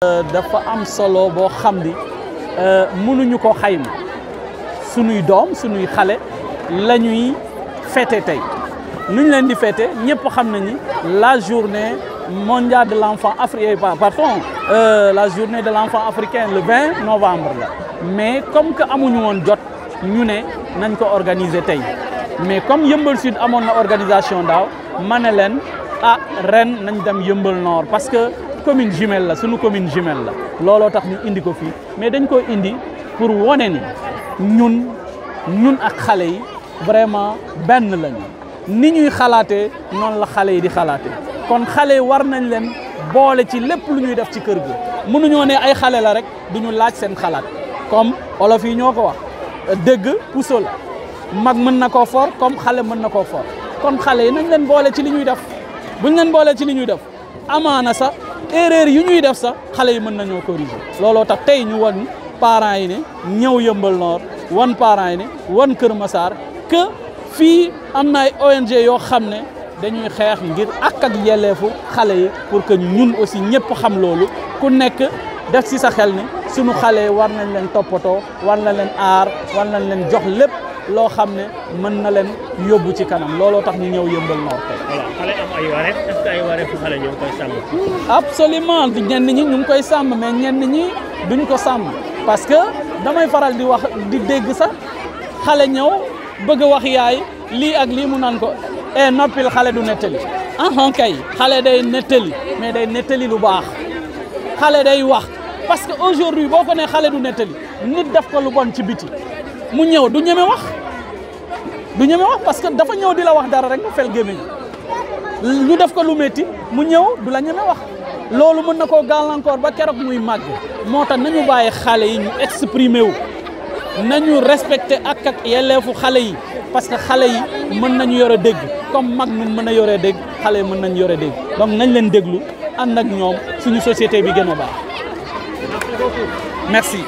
dafa am solo boo xam ni mënuñu ko xayma sunuy doom sunuy xale la ñuy fêté tey nuñ leen di fêté ñëpp xam nañu la journée mondiale de l'enfant africain la journée de l'enfant africain le 20 novembre la mais comme que amuñu woon jot ñu ne nañ ko organiser tey mais comme Yeumbeul Sud amoon na organisation daaw ma ne leen ren nañ dem Yeumbeul Nord parce que commune jumelle la sunu commune jumelle la looloo tax ñu indi ko fii mais dañ ko indi pour wone ni ñun ak xale yi vraiment benn lañu ni ñuy xalaatee noonu la xale yi di xalaatee kon xale yi war nañ leen boole ci lépp lu ñuy def ci kër gi mënuñoo ne ay xale la rek duñu laaj seen xalaat comme olof yi ñoo ko wax dëgg puso la mag mën na koo for comme xale mën na koo for kon xale yi nañ leen boole ci li ñuy def buñ leen boole ci li ñuy def amaana sax erreur yu ñuy def sax xale yi mën nañoo corriger looloo tax tey ñu wan parents yi ne ñëw Yeumbeul Nord wan parents yi ne wan Kër Massar que fii am na ay ONG yoo xam ne dañuy xeex ngir ak yelleefu xale yi pour que ñun aussi ñëpp xam loolu ku nekk def ci sa xel ni sunu xale yi war nañ leen toppatoo war nañ leen aar war nañ leen jox lépp loo xam ne mën na leen yóbbu ci kanam looloo tax ñu ñëw Yeumbeul Nord tey. voilà xale am ay wareef est-ce que ay wareefu xale ñu ngi koy sàmm. absolument ñenn ñi ñu ngi koy sàmm mais ñenn ñi duñ ko sàmm parce que damay faral di wax di dégg sax xale ñëw bëgg wax yaay lii ak lii mu naan ko noppil xale du nettali kay xale day nettali mais day nettali lu baax xale day wax parce que aujourd'hui boo ko nee xale du nettali nit def ko lu bon ci biti mu ñëw du ñeme wax parce que dafa ñëw di la wax dara rek nga fel gémmiñ ñu def ko lu métti mu ñëw du la ñeme wax loolu mën na koo gàllankoor ba keroog muy màgg moo tax nañu bàyyi xale yi ñu exprimer wu nañu respecter ak yelleefu xale yi parce que xale yi mën nañu yore dégg comme mag nu mën a yore dégg xale yi mën nañu yore dégg donc nañ leen déglu ànd ak ñoom suñu société bi gën a baax merci.